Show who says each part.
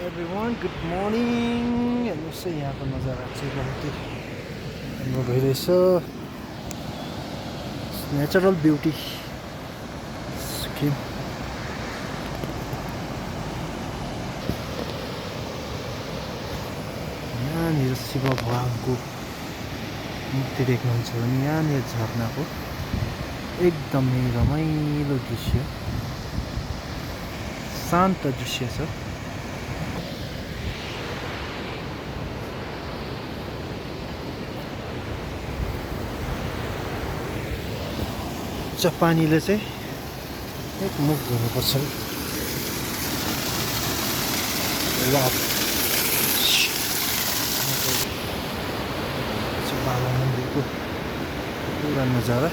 Speaker 1: Everyone good morning. हेर्नुहोस् है यहाँको नजारा चाहिँ बहुतै राम्रो भइरहेछ। Natural beauty Sikkim. यहाँनिर शिव भगवानको मूर्ति देख्नुहुन्छ भने यहाँनिर झरनाको एकदमै रमाइलो दृश्य, शान्त दृश्य छ। पानीले चाहिँ एक मुख धुनुपर्छ। बाबा मन्दिरको पुरा नजारा।